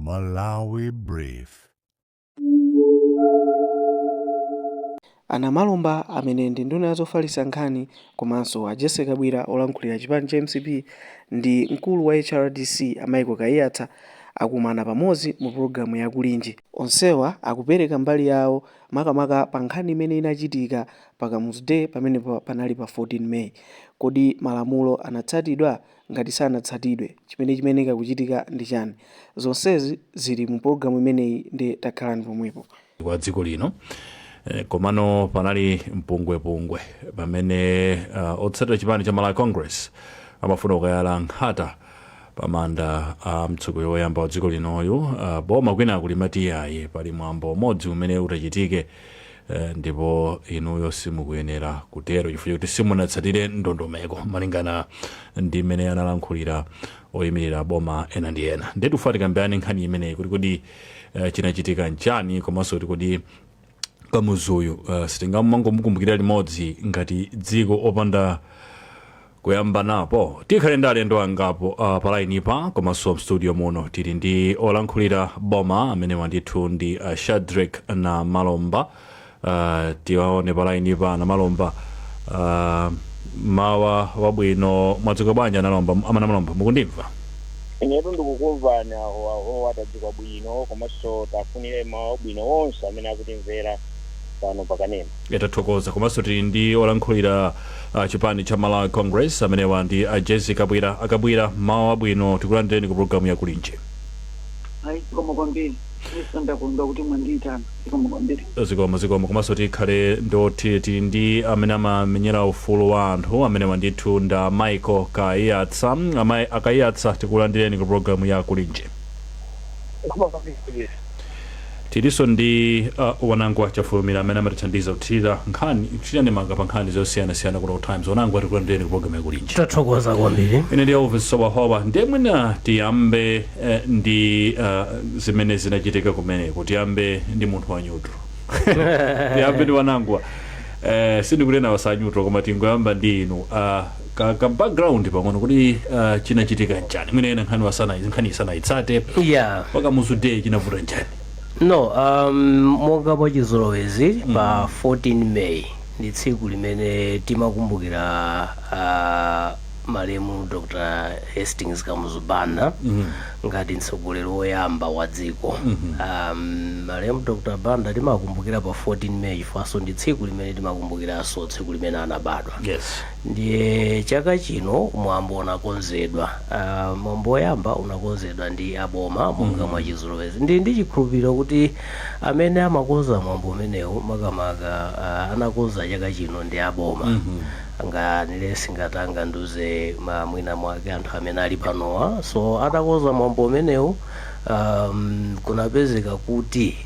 Malawi Brief. A Namalomba amene ndi nduna ya zofalitsa nkhani komanso a Jessie Kabwila olankhulira chipani cha mcp ndi mkulu wa HRDC a Michael Kaiyatsa akumana pamodzi mu pulogalamu ya Kulinji. Onsewa akupereka mbali yawo makamaka pa nkhani imene inachitika pa Kamuzu Day pamene panali pa 14 May. Kodi malamulo anatsatidwa? Ngati sanatsatidwe, chimene chimayeneka kuchitika ndi chani? Zonsezi zili mu pulogalamu imeneyi nde takhalani pomwepo. Kwa dziko lino. Komano panali mpungwepungwe pamene otsatira chipani cha Malawi Congress amafuna kukayala nkhata pamanda a mtsogoleri woyamba wa dziko linoyu. Boma kwina kulimati ayi, pali mwambo umodzi umene utachitike, ndipo inuyo simukuyenera kutero chifukwa choti simunatsatire ndondomeko malingana ndi mmene analankhulira oyimirira boma ena ndi ena. Ndiye tikufuna tikambirane nkhani imeneyi kuti kodi chinachitika nchani, komanso kuti kodi Kamuzuyu sitingamangomukumbukira limodzi ngati dziko opanda kuyamba napo. Tikhale ndi alendo angapo pa line pa, komanso mstudio muno tili ndi olankhulira boma amene ndithu ndi Shadrick Namalomba. Tiwaone pa line pa Namalomba. Mawa wabwino, mwadzuka bwanji Namalomba? Ama Namalomba, mukundimva? Inetu ndikukumvani aho aho, atadzuka bwino, komanso tafunire mawa wabwino onse amene akutimvera pano pakanema. Tathokoza. Komanso tili ndi olankhulira chipani cha Malawi Congress amenewa ndi Jessie Kabwila. Akabwila, mawa wabwino, tikulandireni ku programu ya Kulinji. Ayi, zikomo kwambiri. Inenso ndakondwa kuti mwandiyitana. Zikomo kwambiri. Zikomo, zikomo. Komanso tikhale ndoti tili ndi amene amamenyera ufulu wa anthu amenewa ndithu nda Michael Kaiyatsa. Amayi Akaiyatsa, tikulandireni ku programu ya Kulinji. Tilinso ndi Wanangwa Chafulumira amene amatithandiza kuthirira nkhani, kuthirira ndemanga pa nkhani zosiyanasiyana kuno ku Times. Wanangwa, tikulandireni ku programu ya Kulinji. Tathokoza kwambiri. Ine ndi Elvis Sowahowa. Ndiye mwina tiyambe ndi zimene zinachitika kumeneko. Tiyambe ndi munthu wa neutral, tiyambe ndi Wanangwa. Sindikunena wasa neutral, koma tingoyamba ndi inu. Ka background pang'ono kuti chinachitika nchani? Mwina ena nkhani isanayitsate, pa Kamuzu Day chinavuta nchani? No, monga mwa chizolowezi, pa 14 May ndi tsiku limene timakumbukira malemu Dr Hastings Kamuzu Banda ngati mtsogoleri woyamba wa dziko. Malemu Dr Banda timakumbukira pa 14 May chifukwanso ndi tsiku limene timakumbukiranso tsiku limene anabadwa. Ndiye chaka chino mwambo unakonzedwa, mwambo woyamba unakonzedwa ndi aboma monga mwa chizolowezi. Ndi chikhulupiriro kuti amene amakonza mwambo umenewu, makamaka anakonza chaka chino ndi aboma, nganilesi ngati angandiuze mwina mwake anthu amene ali panowa. So atakonza mwambo umenewu, kunapezeka kuti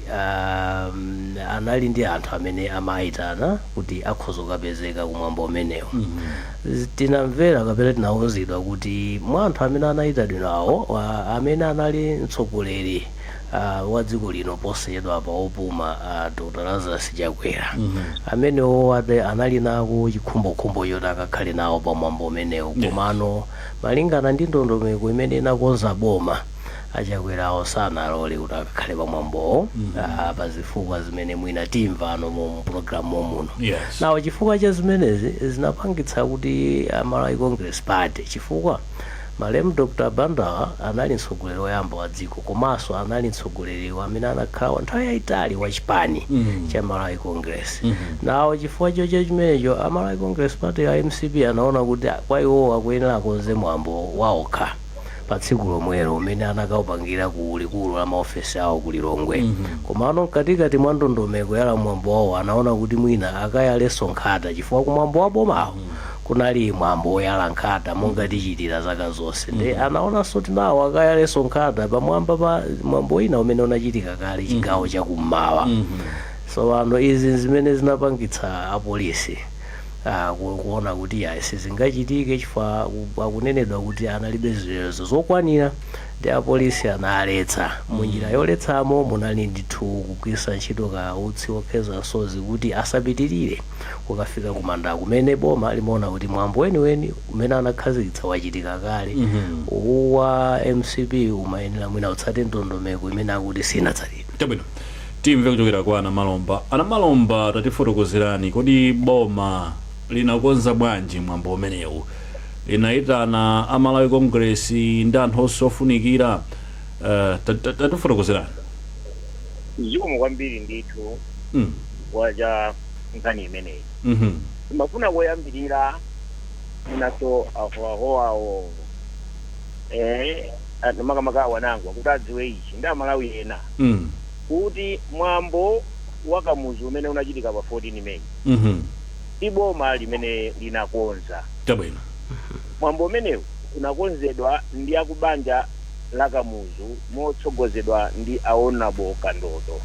anali ndi anthu amene amayitana kuti akhoza kukapezeka kumwambo umenewu. Tinamvera kapena tinawuzidwa kuti mwa anthu amene anayitanidwawo, amene anali mtsogoleri wa dziko lino posachedwapa opuma, Dr Lazarus Chakwera, amenewo ate anali nako chikhumbokhumbo choti akakhale nawo pa mwambo umenewu. Komano malingana ndi ndondomeko imene inakonza boma, Achakwerawo sanalole kuti akakhale pa mwambowo pa zifukwa zimene mwina timvano mu programu muno. Nawo chifukwa cha zimenezi zinapangitsa kuti Malawi Congress Party, chifukwa malemu Dr Bandawa anali mtsogoleri woyamba wa dziko komanso anali mtsogoleri amene anakhala nthawi yayitali wa chipani cha Malawi Congress, nawo chifukwa chocho chimenecho a Malawi Congress Party, a MCP, anaona kuti kwa iwowo akuyenera akonze mwambo waokha pa tsiku lomwelo umene anakaupangira ku likulu la maofesi awo ku Lilongwe. Komano mkatikati mwa ndondomeko ya mwambo wawo anaona kuti mwina akayalenso nkhata, chifukwa kumwambo wa bomawo kunali mwambo woyala nkhata monga tichitira zaka zonse. Ndi anaonanso kuti nawo akayalenso nkhata pamwamba pa mwambo wina umene unachitika kale chigawo chakummawa. So ano izi zimene zinapangitsa apolisi Kuona kuti ayi, sizingachitike chifukwa akunenedwa kuti analibe zilolezo zokwanira, ndi apolisi analetsa. Munjira yoletsamo munali ndithu kugwiritsa ntchito ka utsi wokhetsa misozi kuti asapitirire kukafika kumanda kumene boma limaona kuti mwambo weniweni umene anakhazikitsa wachitika kale. Uwu wa MCP umayenera mwina utsate ndondomeko imene akuti sinatsatidwe. Chabwino, timve kuchokera kwa Anamalomba. Anamalomba, tatifotokozerani, kodi boma linakonza bwanji mwambo umenewu? Linayitana Amalawi Congress ndi anthu onse ofunikira? Tatifotokozerani. Zikomo kwambiri ndithu waja nkhani imeneyi. Timafuna koyambirira munaso ahoahoawo, makamaka awanangwa, kuti adziwe ichi ndi Amalawi ena kuti mwambo wa Kamuzu umene unachitika pa 14 Meyi ndi boma limene linakonza. Mwambo umenewu unakonzedwa ndi akubanja la Kamuzu motsogozedwa ndi a Honorable Kandodo.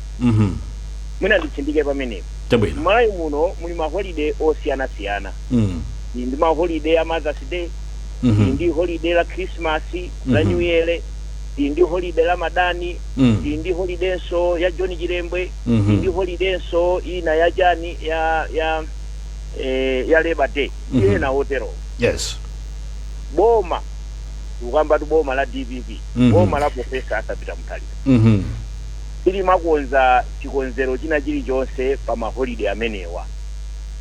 Mwina nditsindike pamenepo. M'Malawi muno muli maholiday osiyanasiyana. Ndi maholiday a Mother's Day, ndi holiday la Christmas, la New Year, ndi holiday la Madani, ndi holiday-nso ya John Chilembwe, ndi holiday-nso ina ya chani, ya Labor Day, ena otero. Boma, tikukamba tu boma la DPP, boma la Professor Arthur Peter Mutharika, silimakonza chikonzero china chilichonse pa maholiday amenewa.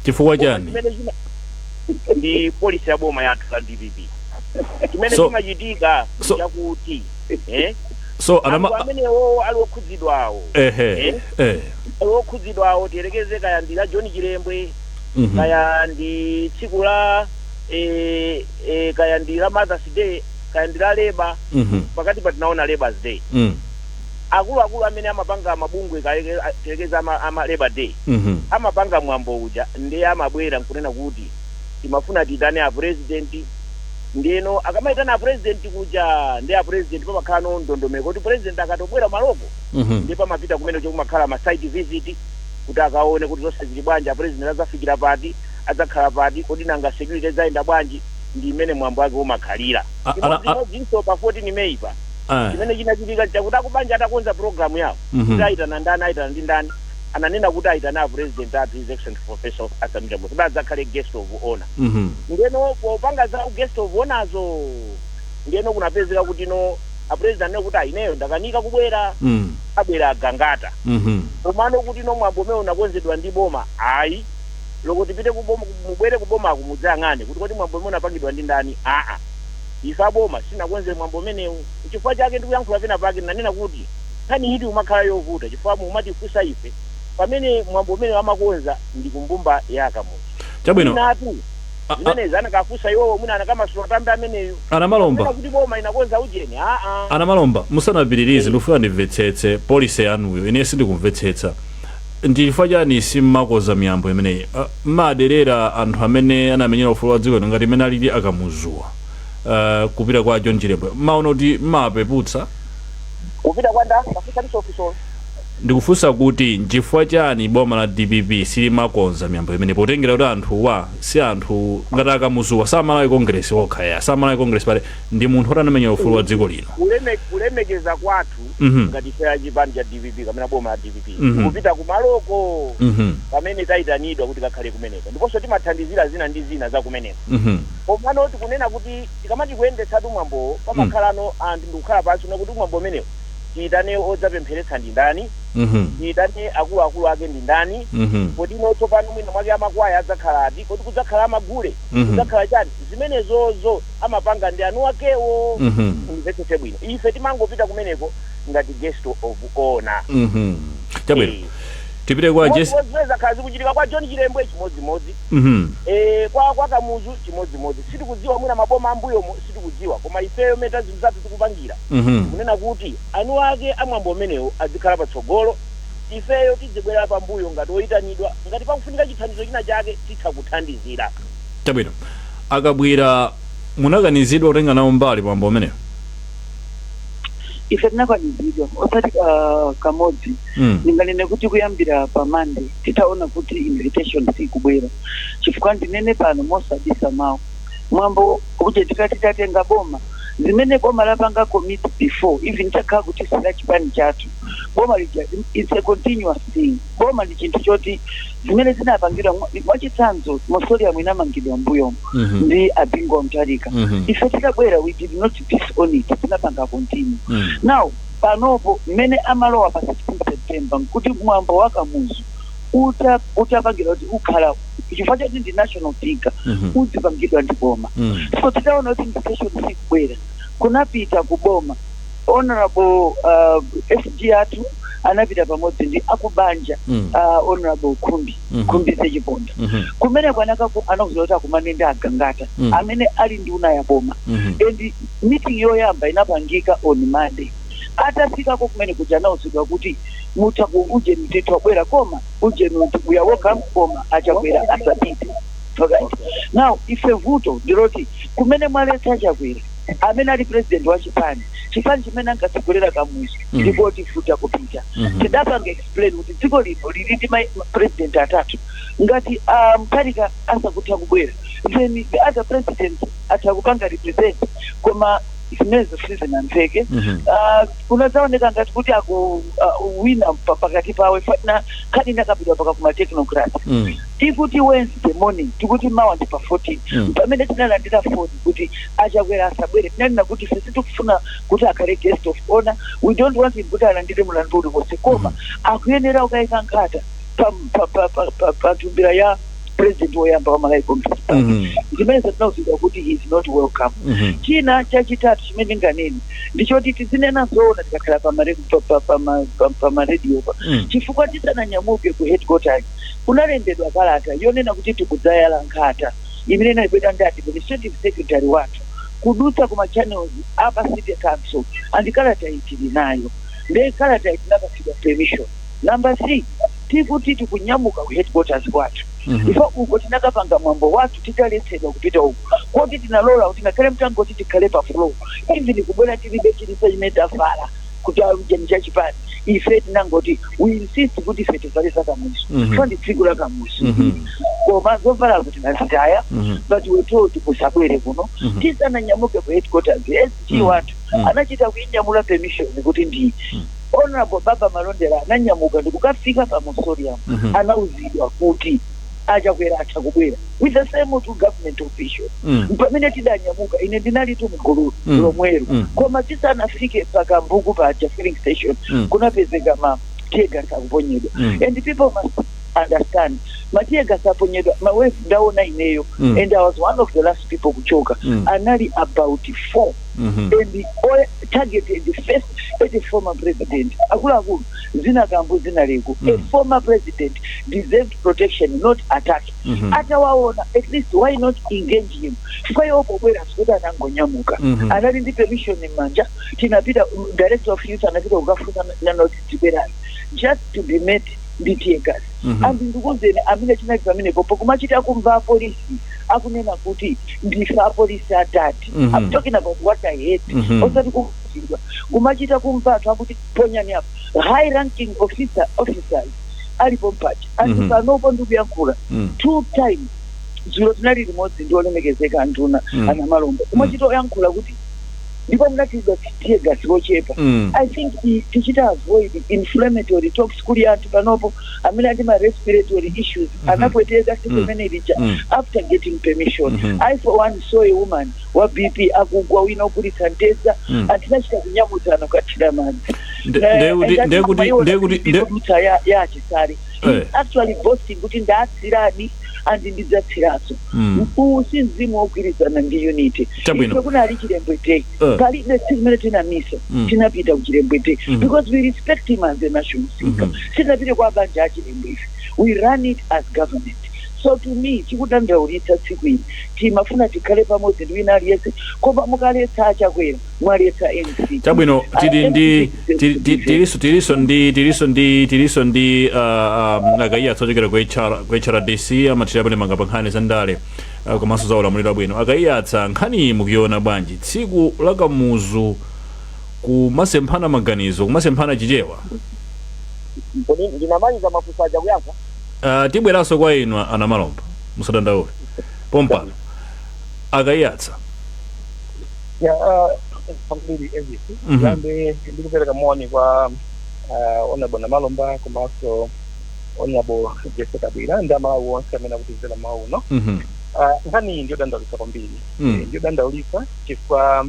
Chifukwa chani? Chimene ndi policy ya boma yathu la DPP. Chimene chimachitika chakuti So anama anthu amenewo ali okhudzidwawo, ali okhudzidwawo, tiyerekeze kaya ndi la John Chilembwe, kaya ndi tsiku la kaya ndi la Mother's Day, kaya ndi la Labor, pakati pa tinaona Labor's Day, akuluakulu amene amapanga mabungwe, tiyerekeze ama Labor Day, amapanga mwambo uja, ndiye amabwera nkunena kuti timafuna tiitane a president. Ndiyeno akamayitana a president kuja, ndi a president pamakhala no ndondomeko kuti president akatobwera maloko, ndiye pamapita kumene kumakhala ma site visit kuti akaone kuti zonse zili bwanji, a president adzafikira pati, adzakhala pati, kodi nanga security idzayenda bwanji, ndi imene mwambo wake umakhalira. Chimodzimodzinso pa 14 May pa, chimene chinachitika chakuti akubanja atakonza program yawo kuti ayitana ndani, ayitana ndi ndani, ananena kuti ayitana a president athu, His Excellency Professor Arthur Peter kuti adzakhale guest of honor. Ndiyeno popanga za guest of honorzo, ndiyeno kunapezeka kuti no, a president anene kuti ineyo ndakanika kubwera, abwera agangata. Komano kuti no, mwambo umene unakonzedwa ndi boma, ayi, loko tipite kuboma, mubwere kubomako mudzayang'ane kuti kodi mwambo umene unapangidwa ndi ndani. Aa, ife aboma sinakonze mwambo umenewu. Chifukwa chake ndikuyankhula pena pake nanena kuti nkhani iti umakhala yovuta, chifukwa mumatifunsa ife pamene mwambo umene amakonza ndi kumbumba ya Kamuzu. Inatu zimenezi anakafunsa iwowo, mwina anakamasula tambe ameneyu. Anamalomba. Kunena kuti boma inakonza ujeni, aa. Anamalomba, musanapitirize, ndikufuna ndimvetsetse policy yanuyo. Ine sindikumvetsetsa ndi chifukwa chani simmakoza miyambo imeneyi. Mmaderera anthu amene anamenyera ufulu wa dziko ngati imene alili Akamuzuwa, kupita kwa John Chilembwe mmaona kuti mmapeputsa? Kupita kwa nda kafunsa ofisolo. Ndikufunsa kuti nchifukwa chani boma la DPP silimakonza miyambo imene, potengera kuti anthuwa si anthu ngati Akamuzuwa, samalawi Congress okha ya samalawi Congress Party, ndi munthu oti anamenyera ufulu wa dziko lino. Kulemekeza kwathu ngati ife ya chipani cha DPP kapena boma la DPP, kupita kumaloko pamene tayitanidwa kuti kakhale kumeneko, ndiponso timathandizira zina ndi zina za kumeneko. Komano tikunena kuti tikamati kuyendetsatu mwambowo, pamakhalano anthu ndikukhala pansi nakuti mwambo umenewo tiyitane odzapempheretsa ndi ndani, tiyitane akuluakulu ake ndi ndani, kodi ino tsopano mwina mwake amakwaya adzakhala ati, kodi kudzakhala amagule, kudzakhala chani, zimenezozo amapanga ndi anu akewo. Ndimvetsetse bwino, ife timangopita kumeneko ngati guest of honor. Chabwino. Tipite kwa Jesse. Chimodzimodzi zakhala zikuchitika kwa John Chilembwe, chimodzimodzi. Kwa Kamuzu, chimodzimodzi. Sitikudziwa mwina maboma ambuyomo, sitikudziwa, koma ifeyo meta zinthu zathu tikupangira, kunena kuti anu ake amwambo umenewo azikhala patsogolo, ifeyo tizibwera pambuyo ngati oyitanidwa, ngati pakufunika chithandizo china chake titha kuthandizira. Chabwino. Akabwira, munakanizidwa kutenga nawo mbali pamwambo umenewo? Ife tinakanizidwa osati kamodzi. Ndinganene kuti kuyambira pa Monday titaona kuti invitation sikubwera, chifukwa ndinene pano mosabisa mawu, mwambo kuti tikati tatenga boma, zimene boma lapanga commit before, even takhala kuti sila chipani chathu, boma lija, it's a continuous thing. Boma ndi chinthu choti zimene zinapangidwa, mwachitsanzo mausoleum inamangidwa mbuyomo ndi a Bingu wa Mutharika. Ife titabwera, we did not disown it, tinapanga continue. Now panopo mmene amalowa pa 16 September, nkuti mwambo wa Kamuzu utapangira kuti ukhala, chifukwa choti ndi national figure, uzipangidwa ndi boma. So titaona kuti invitation sikubwera, kunapita ku boma Honorable SG athu anapita pamodzi ndi akubanja, Honorable Khumbi, Khumbize Chiponda. Kumene kwanakaku anakuziwa kuti akumane ndi agangata amene ali nduna ya boma. And meeting yoyamba inapangika on Monday. Atafikako kumene kuja, anauzidwa kuti mutha ku ujeni tithu abwera, koma ujeni kuti we are welcome, koma achakwera asapite. Alright, now ife vuto ndiloti kumene mwaletsa Chakwera amene ali president wa chipani, chipani chimene ankatsogolera Kamuzu, ndikoti futa kupita. Tidapanga explain kuti dziko lino lili ndi ma president atatu. Ngati Mutharika asakutha kubwera, then the other president atha kupanga represent, koma zimenezo sizinamveke. Kunadzaoneka ngati kuti aku wina pakati pawe na nkhani inakapidwa paka kuma technocrats. Tikuti Wednesday morning, tikuti mawa ndi pa 14, pamene tinalandira phone kuti achakwera asabwere, tinanena kuti ife sitikufuna kuti akhale guest of honor. We don't want him kuti alandire mulandu uliwonse, koma akuyenera kukayika nkhata pa nthumbira ya president woyamba wa Malawi Congress Party. Zimene tinauzidwa kuti he is not welcome. China chachitatu chimene ndinganene ndichoti tizinena zoona tikakhala pa maradio pa, chifukwa tisananyamuke ku headquarters kunalembedwa kalata yonena kuti tikudzayala nkhata, imene inalembedwa ndi administrative secretary wathu kudutsa kuma channels apa city council, and kalata iyi tili nayo. Nde kalata iyi tinapatsidwa permission. Number three, tikuti tikunyamuka ku headquarters kwathu, ife uko tinakapanga mwambo wathu titaletsedwa kupita uko, koti tinalola kuti ngakhale mtangoti tikhale pa floor, even kubwera tilibe chilisa chimene tavala kuti aujeni chachipani, ife tinangoti we insist kuti ife tivale za Kamuzu, so ndi tsiku la Kamuzu, koma zovalazo tinazitaya. But we told musabwere kuno. Tisananyamuke ku headquarters, SG wathu anachita kuinyamula permission kuti ndi Honorable Baba Malondera ananyamuka ndikukafika pa mausoleum, anauzidwa kuti achakwera atha kubwera with the same two government official. Pamene tidanyamuka, ine ndinalitu mgulu lomwelo, koma tisanafike pakambuku paja filling station, kunapezeka ma teargas akuponyedwa. And people must understand, ma teargas aponyedwa, ma wave ndaona ineyo, and I was one of the last people kuchoka. Anali about four and the oil targeted first at a former president. Akuluakulu, zina kambu zina leko. A former president deserved protection, not attack. Atawaona, at least why not engage him? Chifukwa iwo pobwera sikuti anangonyamuka, anali ndi permission m'manja. Tinapita, director of youth anapita kukafunsa nanoti tibwerani, just to be met ndi tear gas. And ndikuzeni amene tinali pamenepo, pokumachita kumva apolisi akunena kuti ndife apolisi atati. I'm talking about what I heard, osati kuuzidwa. Kumachita kumva anthu akuti ponyani apo, high ranking officers alipo mpacha. And panopo ndikuyankhula, two times dzulo tinali limodzi ndi olemekezeka anduna anamalomba, kumachita oyankhula kuti ndipo munatidwa tear gas wochepa. I think tichita avoid inflammatory talks. Kuli anthu panopo amene ati ma respiratory issues, anapweteka tsiku limene lija after getting permission. I for one saw a woman wa BP akugwa, wina ogulitsa ntedza, antinachita kunyamudzana kukathira madzi. Ndekuti ya achisale. He's actually boasting kuti ndatsirani and ndidzatsiranso. Uwu si mzimu wogwirizana ndi unity. Chabwino. Ife kunali Chilembwe Day, palibe tsiku limene tinamisa. Tinapita ku Chilembwe Day because we respect him as a national figure. Sitinapite kwa banja a Chilembwe ife, we run it as government. So to me, chikudandaulitsa tsiku ili, timafuna tikhale pamodzi ndi wina aliyense, koma mukaletsa achakwera, mwaletsa MC. Chabwino, tili ndi MC tiliso ndi akayiyatsa ochokera ku HR, ku HRDC, amathirapo ndemanga pa nkhani za ndale komanso za ulamuliro wabwino. Akayiyatsa, nkhani mukuiona bwanji? Tsiku la Kamuzu Kumasemphana maganizo, kumasemphana Chichewa. Kodi ndinamaliza mafunso aja kuyankha? Tibweranso kwa inu anamalomba, musadandaule. Pompano akayatsa. Ya, kwambiri Elvis. Yambe ndikupereka moni kwa Honorable Namalomba komanso Honorable Jesse Kabwila ndi Amalawi onse amene akutimvera mawu uno. Nkhani iyi ndiyodandaulitsa kwambiri. Ndiyodandaulitsa chifukwa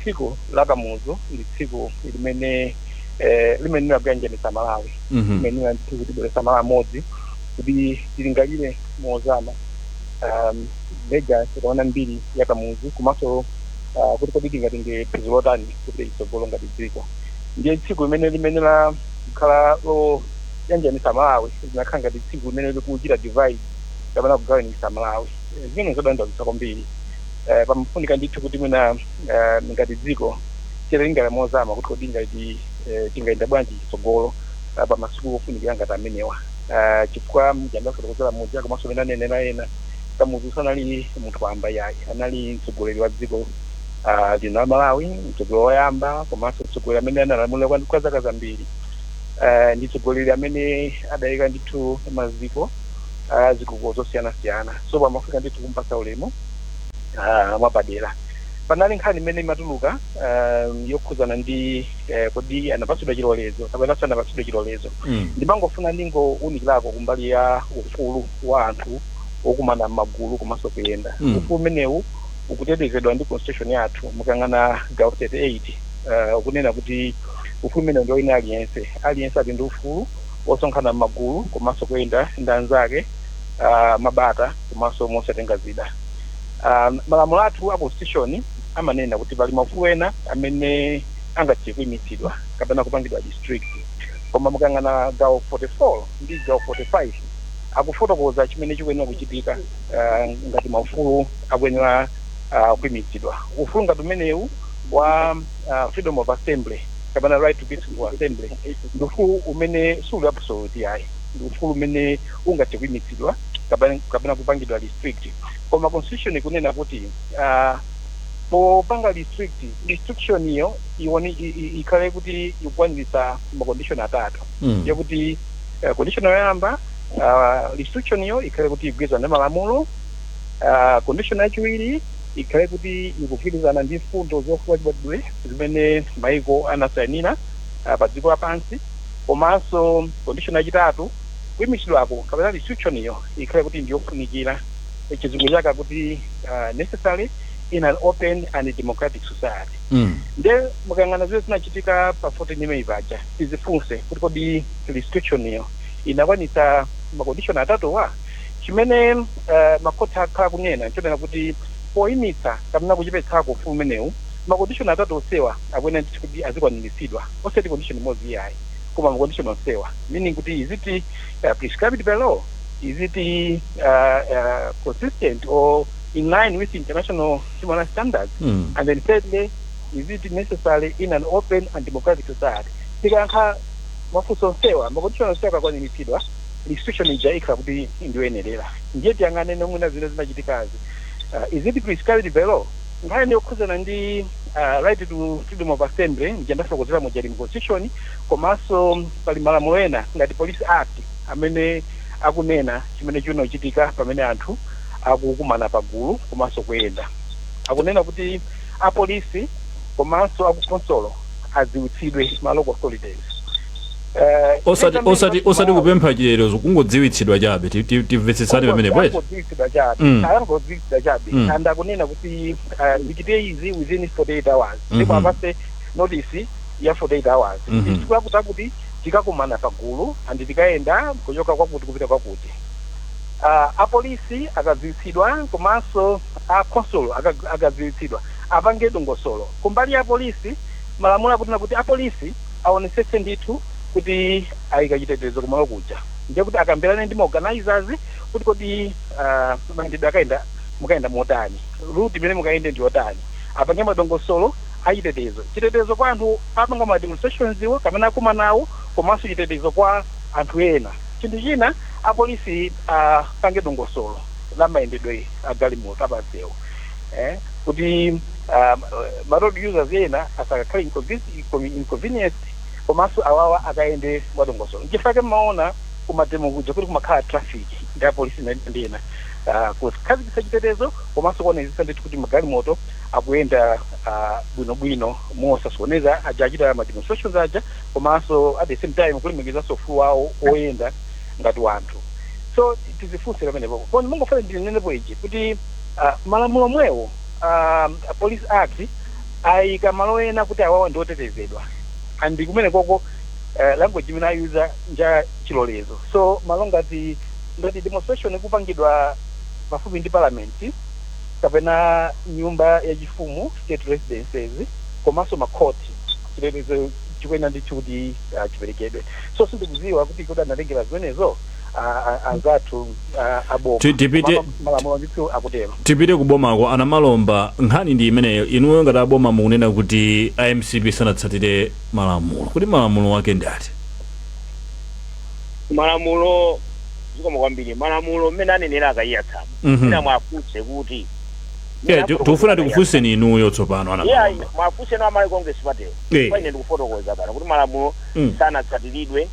tsiku la Kamuzu ndi tsiku limene limene linakuyanjanitsa Malawi, limene tsiku tibweretsa Malawi amodzi kuti tilingalire mozama legacy kapena mbiri ya Kamuzu, komanso kuti kodi tingatenge phunziro lotani kupita chitsogolo ngati dziko. Ndiye tsiku limene la kukhala loyanjanitsa Malawi linakhala ngati tsiku limene likuchita divide kapena kugawanitsa Malawi. Zimene zodandaulitsa kwambiri. Pamafunika ndithu kuti mwina ngati dziko tilingalire mozama kuti kodi ngati tingayenda bwanji chitsogolo pa masiku ofunikira ngati amenewa, chifukwa mjandafotokozera muja komanso mene anenera ena, Kamuzu sanali munthu wamba yayi, anali mtsogoleri wa dziko lino la Malawi, mtsogoleri woyamba komanso mtsogoleri amene analamulira kwa zaka zambiri. Ndi mtsogoleri amene adayika ndithu maziko a zitukuko zosiyanasiyana, so pamafunika ndithu kumpasa ulemu mwapadera. Panali nkhani imene imatuluka yokhuzana ndi kodi anapatsidwa chilolezo kapena sanapatsidwe chilolezo. Ndimangofuna ndingowunikirako kumbali ya ufulu wa anthu okumana m'magulu komanso kuyenda. Ufulu umenewu ukutetezedwa ndi constitution yathu. Mukang'ana gawo 38, ukunena kuti ufulu umenewu ndi wina aliyense. Aliyense ali ndi ufulu osonkhana m'magulu komanso kuyenda ndi anzake mabata komanso mosatenga zida. Malamulo athu a constitution amanena kuti pali maufulu ena amene angathe kuyimitsidwa kapena kupangidwa restrict, koma mukang'ana gawo 44 ndi gawo 45 akufotokoza chimene chikuyenera kuchitika ngati maufulu akuyenera kuyimitsidwa. Ufulu ngati umenewu wa freedom of assembly kapena right to peaceful assembly ndi ufulu umene suli absolute yayi, ndi ufulu umene ungathe kuyimitsidwa kapena kupangidwa restrict, koma constitution ikunena kuti popanga restriction iyo iwoni ikhale kuti ikukwaniritsa ma condition atatu, yakuti condition yoyamba, restriction iyo ikhale kuti igwirizana ndi malamulo, condition yachiwiri ikhale kuti ikugwirizana ndi mfundo zofuna chibadwidwe zimene maiko anasayinira pa dziko lapansi, komanso condition yachitatu, kuyimitsidwako kapena restriction iyo ikhale kuti ndiyofunikira, chizungu chake kuti necessary in an open and democratic society. Nde mukayang'ana zimene zinachitika pa 14 May paja, tizifunse kuti kodi restriction iyo inakwanitsa ma condition atatuwa? Chimene makhoti akhala kunena nchonena kuti poyimitsa kapena kuchepetsako ufulu umenewu, ma condition atatu onsewa akuyenera ndithu kuti azikwaniritsidwa, osati condition imodzi iyayi, koma ma condition onsewa, meaning kuti is it prescribed by law, is it consistent or in line with international human rights standards, and then thirdly, is it necessary in an open and democratic society? Tikayankha mafunso onsewa, ma condition onsewa akakwaniritsidwa, restriction ija ikhala kuti ndiyoyenerera. Ndiye tiyang'ane nomwina zimene zinachitikazi. Is it prescribed by law? Nkhani yokhuzana ndi right to freedom of assembly ndiyandafotokozera muja mu constitution, komanso pali malamulo ena ngati Police Act amene akunena chimene chinochitika pamene anthu akukumana pagulu komanso kuyenda. Akunena kuti apolisi komanso akukonsolo adziwitsidwe, ma local authorities. Osati osati kupempha chilolezo, kungodziwitsidwa chabe. Timvetsetsane pamene bwezi. Angodziwitsidwa chabe. Angodziwitsidwa chabe. And akunena kuti ndichite izi within 48 hours, ndipo apase notice ya 48 hours, tsiku lakuti akuti tikakumana pagulu and tikayenda kuchoka kwakuti kupita kwakuti. Apolisi akadziwitsidwa komanso akonsolo akadziwitsidwa, apange dongosolo. Kumbali ya polisi, malamulo akunena kuti apolisi aonesetse ndithu kuti ayika chitetezo kumalo kuja, ndiye kuti akambirane ndi ma organizers kuti kodi mayendedwe akayenda, mukayenda motani, route imene mukayende ndi yotani, apange madongosolo achitetezo, chitetezo kwa anthu apanga ma demonstrations iwo kapena akumanawo, komanso chitetezo kwa anthu ena. Chinthu china, apolisi apange dongosolo la mayendedwe a galimoto apansewu, kuti Ma road users ena asakakhale inconvenienced, komanso awawa akayende mwadongosolo. Nchifukwa mmaona kuma demo kuja kuti kumakhala traffic ndi apolisi ndi ena, kukhazikitsa chitetezo komanso kuonetsetsa ndithu kuti magalimoto akuyenda bwinobwino mosasokoneza aja achita ma demonstrations aja, komanso at the same time kulemekezanso ufulu wawo oyenda ngati wanthu. So tizifunse pamenepo. Koma mungofuna ndinenepo ichi kuti malamulo mwewo, Police Act ayika malo ena kuti awawa ndi otetezedwa, and kumene koko language imene ayuza nja chilolezo. So malo ngati demonstration ikupangidwa pafupi ndi parliament kapena nyumba yachifumu, state residences, komanso makhoti, chitetezo chikuyenera ndithu kuti chiperekedwe. So sindikuziwa kuti analengera zimenezo anzathu aboma. Koma malamulo ndithu akutero. Tipite kubomako. Anamalomba, nkhani ndi imeneyo. Inuyo ngati aboma mukunena kuti iMCP sanatsatire malamulo, kuti malamulo ake ndi ati? Malamulo, zikomo kwambiri, malamulo mmene anenera akayiyatsamo, ena mwafunse kuti Yeah, tikufuna tikufunseni inuyo tsopano, Anamalomba. Mwafunse no amalawi Congress Party. Kwa ine ndikufotokoza pano kuti malamulo sanatsatiridwe.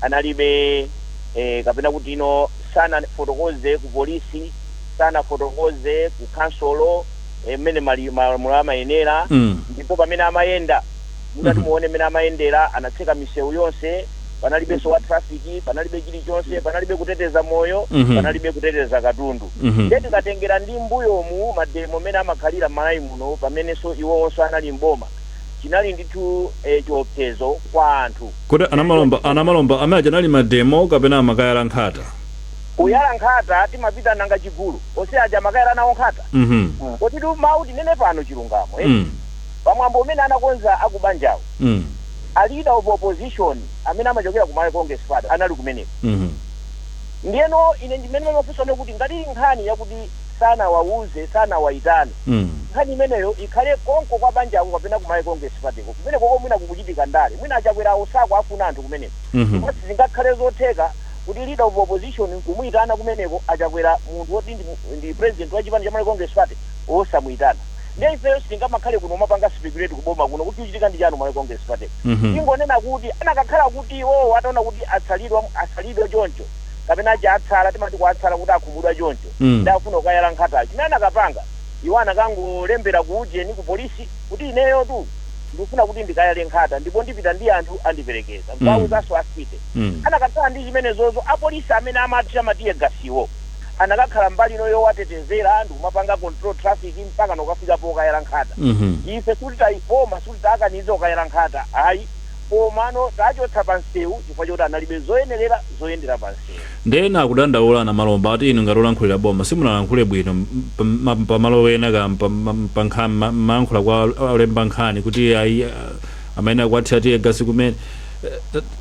Analibe kapena kuti ino sanafotokoze ku polisi, sanafotokoze ku kansolo mmene malamulo amayenera. Ndipo pamene amayenda, mutati muone mmene amayendera, anatseka misewu yonse, panalibenso wa traffic, panalibe chilichonse, panalibe kuteteza moyo, panalibe kuteteza katundu. Ndiye tikatengera ndi mbuyomu ma demo mmene amakhalira m'Malawi muno, pamenenso iwowonso anali mboma, chinali ndithu chiopsezo kwa anthu. Kuti Anamalomba, Anamalomba, amene aja anali ma demo kapena amakayala nkhata? Kuyala nkhata timapita nanga chigulu, onse aja amakayala nawo nkhata. Kotitu mawu tinene pano chilungamo, eh? Pamwambo umene anakonza akubanjawo, a leader of opposition amene amachokera ku Malawi Congress Party anali kumeneko. Ndiyeno ine ndimene mafunsa kuti ngati nkhani yakuti sanawauze, sanawayitane, nkhani imeneyo ikhale konko kwa banjako kapena ku Malawi Congress Party ko, kumene koko mwina kukuchitika ndale, mwina Achakwerawo sako afuna anthu kumeneko. Ndipo sizingakhale zotheka kuti leader of opposition nkumuyitana kumeneko, Achakwera munthu woti ndi president wa chipani cha Malawi Congress Party osamuyitana. Ndiye ifeyo sitingamakhale kuno mapanga speculate kuboma kuno kuti kuchitika ndi chanu Malawi Congress Party. Ingonena kuti anakakhala kuti iwowo ataona kuti atsalidwa, asalidwe choncho, kapena achi atsala, timati kuatsala kuti akhumudwa choncho, ndafuna kukayala nkhatayo, chimene anakapanga iwo anakangolembera ku ujeni, ku polisi, kuti ineyo tu ndikufuna kuti ndikayale nkhata ndipo ndipita ndi anthu andiperekeza, nkuwawuzanso asite. Anakakhala ndi zimenezozo, apolisi amene amathira ma tear gasiwo anakakhala mbali ino yowatetezera ndikumapanga control traffic mpaka nokafika pokayala nkhata. Ife sikuti tayipoma, sikuti takaniza kukayala nkhata, ayi, komano tachotsa pa msewu chifukwa choti analibe zoyenerera zoyendera pa msewu. Ndena akudandaula, Anamalomba, ati inu ngati olankhulira boma simunalankhule bwino pamalo ena ka pa mayankhula kwa olemba nkhani kuti ayi, amene akuathira tear gas kumene.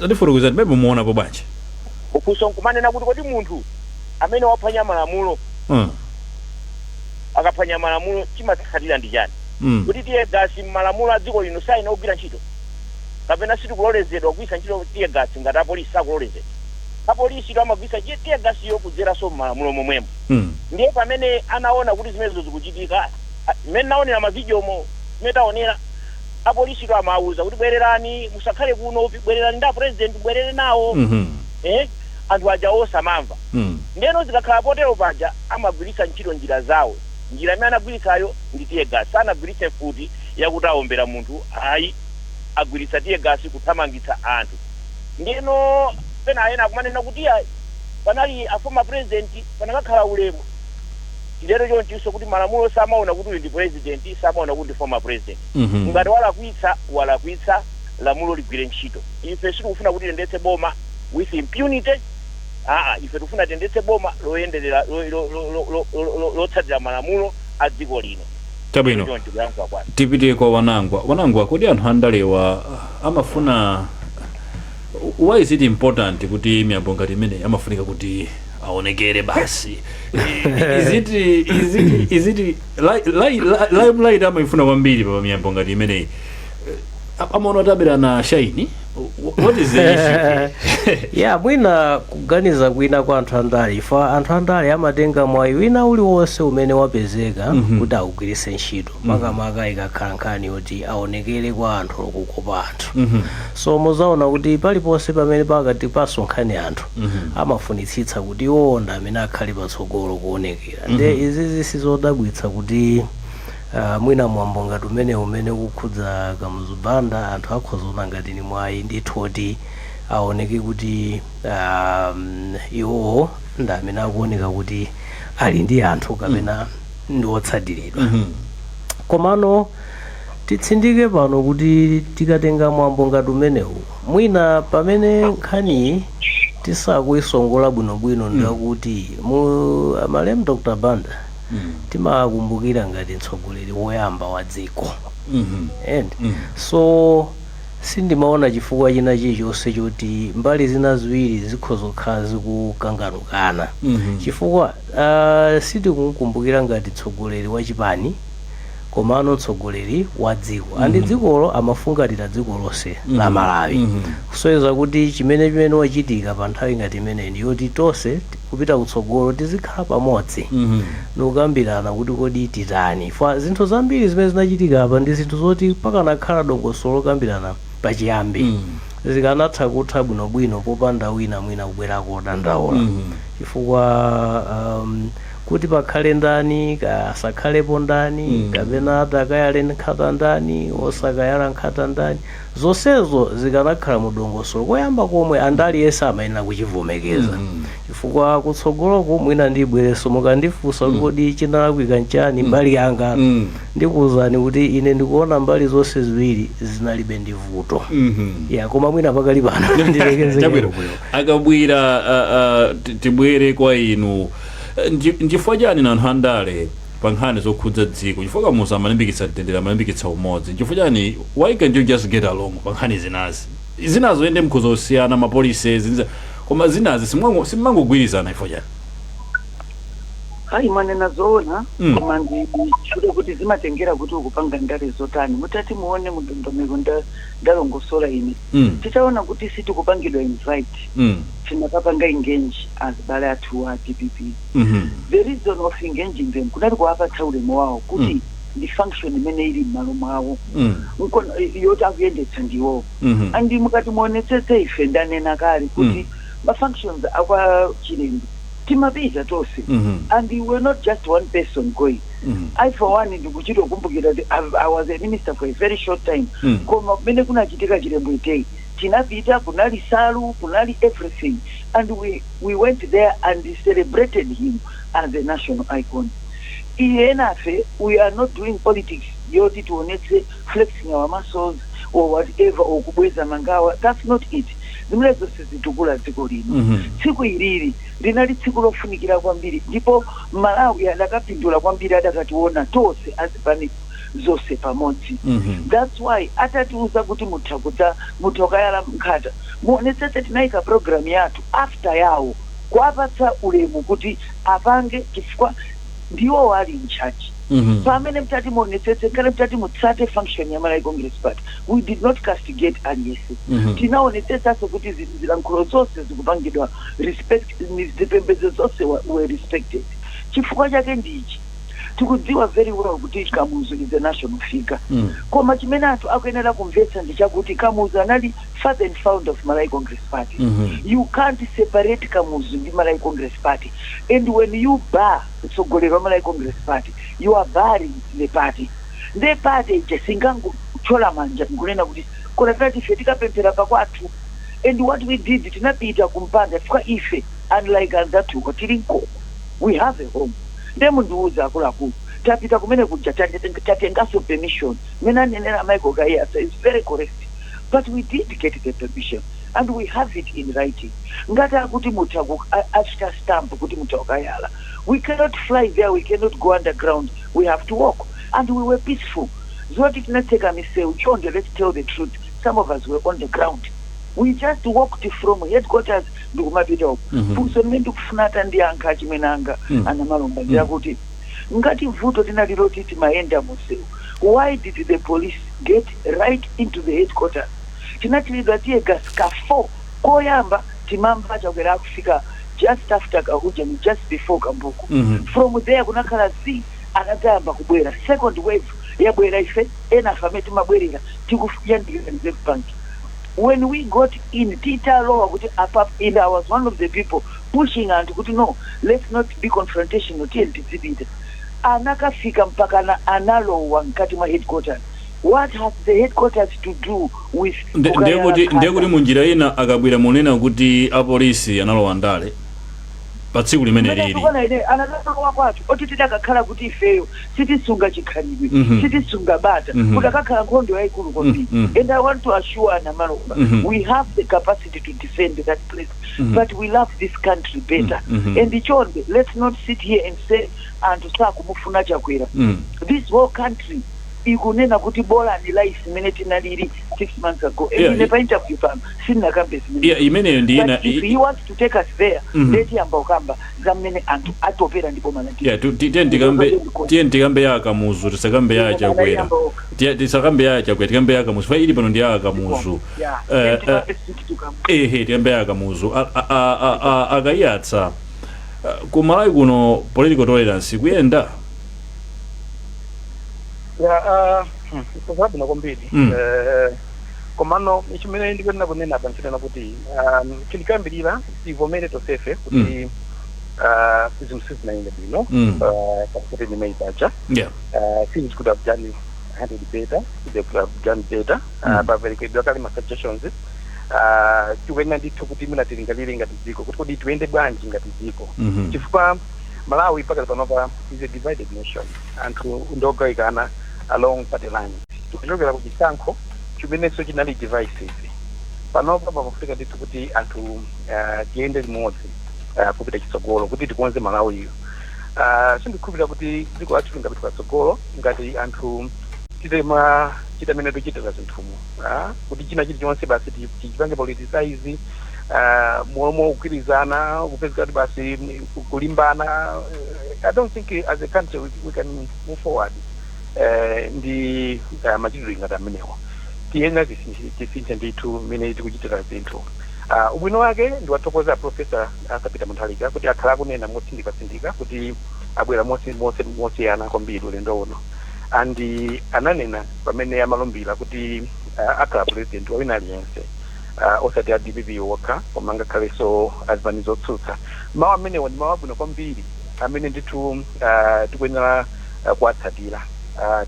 Tatifotokozani pamene muonapo bwanji? Kufunso nkumanena kuti kodi munthu amene waphwanya malamulo, akaphwanya malamulo chimatsatira ndi chani? Kuti tear gas mmalamulo a dziko lino sayina kugwira ntchito, kapena sitikulolezedwa kugwiritsa ntchito tear gas ngati apolisi? Sakulolezedwa. Apolisi to amagwiritsa tear gas yo kudzeranso mmalamulo momwemo. Ndiye pamene anaona kuti zimenezo zikuchitika, mmene naonera mavidiyomo, mmene taonera, apolisi to amawuza kuti bwererani, musakhale kuno, bwererani ndi apresident, bwerere nawo. Anthu aja osamamva. Ndeno zikakhala potero paja amagwiritsa ntchito njira zawo. Njira imene anagwiritsayo ndi tear gas. Sanagwiritse futi yakuti awombera munthu, ayi, agwiritsa tear gas kuthamangitsa anthu. Ndeno pena ena akumanena kuti ayi, panali a former president, panakakhala ulemu. Chilero chonchonso kuti malamulo samaona kuti uyu ndi president, samaona kuti ndi former president. Ngati walakwitsa, walakwitsa, lamulo ligwire ntchito. Ife sitikufuna kuti tiyendetse boma with impunity, aa. Ife tikufuna tiyendetse boma loyenderera lotsatira malamulo a dziko lino. Chabwino. Choncho kuyankhula kwanu. Tipite kwa Wanangwa. Wanangwa, kodi anthu andalewa amafuna, why is it important kuti miyambo ngati imene amafunika kuti aonekere basi? Is it limelight amaifuna kwambiri pa miyambo ngati imeneyi? Amaona kuti abera na shine. What is the issue here? Ya, mwina kuganiza kwina kwa anthu andale, ifa anthu andale amatenga mwayi wina uliwonse umene wapezeka kuti awugwiritse ntchito, makamaka ikakhala nkhani yoti aonekere kwa anthu, kukopa anthu. So muzaona kuti paliponse pamene pakati pasonkhani anthu, amafunitsitsa kuti iwowo ndi amene akhale patsogolo kuonekera. Nde izizi sizodabwitsa kuti mwina mwambo ngati umene ukukhudza Kamuzu Banda, anthu akhoza kuona ngati ni mwayi ndithu oti aoneke kuti iwowo ndi amene akuoneka kuti ali ndi anthu kapena ndi otsatiridwa. Komano titsindike pano kuti tikatenga mwambo ngati umenewu, mwina pamene nkhaniyi tisakuyisongola bwinobwino, ndakuti mu malemu Dr Banda timakumbukira ngati mtsogoleri woyamba wa dziko, and so sindimaona chifukwa china chilichonse choti mbali zina ziwiri zikhoza kukhala zikukanganukana, chifukwa sitikumkumbukira ngati mtsogoleri wa chipani, komano mtsogoleri wa dziko, and dzikolo amafungatira dziko lonse la Malawi, kusonyeza kuti chimene wachitika pa nthawi ngati imeneyi ndiyoti tonse kupita kutsogolo tizikhala pamodzi nikukambirana kuti kodi titani. Fa zinthu zambiri zimene zinachitika apa ndi zinthu zoti pakanakhala dongosolo lokambirana pachiyambi, zikanatha kutha bwinobwino popanda wina mwina kubwerako kodandaula, chifukwa kuti pakhale ndani asakhalepo ndani, kapena atakayale nkhata ndani, osakayala nkhata ndani, zonsezo zikanakhala mu dongosolo koyamba komwe, andaliyense amayenera kuchivomekeza, chifukwa kutsogoloko mwina ndibwereso mukandifunsa kuti kodi chinalakwika nchani, mbali yanga ndikuwuzani kuti ine ndikuona mbali zonse ziwiri zinalibe ndi vuto. Ya, koma mwina pakali pano ndilekeze. Chabwino, akabwira tibwere kwa inu. Nchifukwa chani anthu andale pa nkhani zokhudza dziko, chifukwa Kamuzu amalimbikitsa mtendere, amalimbikitsa umodzi, nchifukwa chani, why can't you just get along pa nkhani zinazi? Zinazo ende mkhoza kusiyana ma policies, koma zinazi simangogwirizana, chifukwa chani? Hayi, mwanena zoona. Koma nditchule kuti zimatengera kuti ukupanga ndale zotani. Mutati muone mundondomeko ndalongosola ine, titaona kuti sitikupangidwa invite, tinakapanga engage azibale athu a DPP. The reason of engaging them kunali kuwapatsa ulemu wawo kuti ndi function imene ili m'malo mwawo, yoti akuyendetsa ndiwo. And mukati muonetsetse, ife ndanena kale kuti ma functions akwa Chilembwe timapita tonse, and we were not just one person going. I for one ndikuchita kukumbukira kuti I was a minister for a very short time, koma kumene kunachitika Chilembwe Day tinapita, kunali salu, kunali everything, and we went there and celebrated him as a national icon. Iye nafe, we are not doing politics yoti tionetse flexing our muscles or whatever or kubweza mangawa. That's not it. Zimene zonse zitukula dziko lino. Tsiku ilili linali tsiku lofunikira kwambiri, ndipo Malawi adakapindula kwambiri adakationa tonse azipani zonse pamodzi. That's why atatiuza kuti mutha kudza, mutha kukayala nkhata, muonetsetse tinayika program yathu after yawo, kuwapatsa ulemu kuti apange, chifukwa ndiwo ali in charge. Pamene mtati muonetsetse, ngale mtati mutsate function ya Malawi Congress Party, we did not castigate aliyense. Tinaonetsetsanso kuti zilankhulo zonse zikupangidwa respect, zipembedzo zonse were respected. Chifukwa chake ndichi: tikudziwa very well kuti Kamuzu is a national figure, koma chimene anthu akuyenera kumvetsa ndi chakuti Kamuzu anali father and founder of Malawi Congress Party. You can't separate Kamuzu ndi Malawi Congress Party, and when you bar mtsogoleri wa Malawi Congress Party, you are barring the party. Nde party ija singangothyola manja nkunena kuti kona tinati ife tikapemphera pakwathu. And what we did, tinapita kumpanda, chifukwa ife, unlike anzathuko, tili mkoko, we have a home. Nde mundiuza akuluakulu, tapita kumene kuja, tatenganso permission. Mene anenera Michael Kaiyatsa is very correct, but we did get the permission and we have it in writing. Ngati akuti mutha achita stamp kuti mutha kukayala, we cannot fly there, we cannot go underground, we have to walk, and we were peaceful. Zoti tinatseka misewu, chonde, let's tell the truth, some of us were on the ground. We just walked from headquarters ndikumapita uko. Funso limene ndikufuna atandiyankha achimwenanga anamalomba ndiyakuti ngati vuto linali loti timayenda munsewu, why did the police get right into the headquarters? Tinathiridwa tear gas ka 4. Koyamba timamva Chakwera akufika just after Kahujani, just before Kambuku. From there kunakhala z anatayamba kubwera second wave, yabwera ife ena afame timabwerera tikuyandikira Reserve Bank. When we got in, titalowa kuti apa, and I was one of the people pushing anthu kuti, "No, let's not be confrontational, tiye tidzipita." Anakafika mpaka na analowa mkati mwa headquarters. What has the headquarters to do with Ndiye kuti munjira ina akabwera munena kuti apolisi analowa ndale pa tsiku limene lili. Ine anakalowa kwathu oti tidakakhala kuti ifeyo sitisunga chikhalidwe, sitisunga bata, kudakakhala nkhondo yayikulu kwambiri. And I want to assure Anamalomba, we have the capacity to defend that place, but we love this country better. And chonde, let's not sit here and say anthu sakumufuna Chakwera. This whole country ikunena kuti bola ni life imene tinalili 6 months ago. Ine pa interview pano sindinakambe zimene. Yeah, imeneyo ndi ina. But if he wants to take us there, ndetiyamba ukamba za mmene anthu atopera ndi boma la Yeah, tiye tikambe ya Kamuzu, tisakambe ya Chakwera. Tisakambe ya Chakwera, tikambe ya Kamuzu fa ili pano ndi ya Kamuzu. Ehe, tikambe ya Kamuzu. Akayatsa, kumalawi kuno political tolerance kuyenda? Ya, zabwino kwambiri. Komano chimene ndikuyenera kunena apa nchonena kuti chindikayambirira tivomere tonsefe kuti zinthu sizinayende bwino. Pakuti ndimene paja things could have done handled better, they could have done better. Paperekedwa kale ma suggestions. Tikuyenera ndithu kuti mwina tilingalire ngati dziko kuti kodi tiyende bwanji ngati dziko, chifukwa Malawi pakati panopa is a divided nation. Anthu ndogawikana along party lines. Tikuchokera ku chisankho chimenenso chinali divisive. Panopa pakufunika ndithu kuti anthu tiyende limodzi kupita chitsogolo kuti tikonze Malawiyo. Sindikhulupirira kuti dziko lathu lingapita patsogolo ngati anthu titema chita mene tochitira zinthumo, kuti china chilichonse basi tichipange politicize, momwe kugwirizana kupezeka kuti basi kulimbana. I don't think as a country we can move forward ndi machitidwe ngati amenewa. Tiyenera tisinthe ndithu mmene tikuchitira zinthu. Ubwino wake ndiwathokoza Professor Arthur Peter Mutharika kuti akhala akunena motsindikatsindika kuti abwera mosiyana kwambiri ulendo uno, and ananena pamene amalumbira kuti akhala president wa wina aliyense, osati a DPP wokha koma ngakhalenso azipani zotsutsa. Mawu amenewo ndi mawu abwino kwambiri amene ndithu tikuyenera kuwatsatira,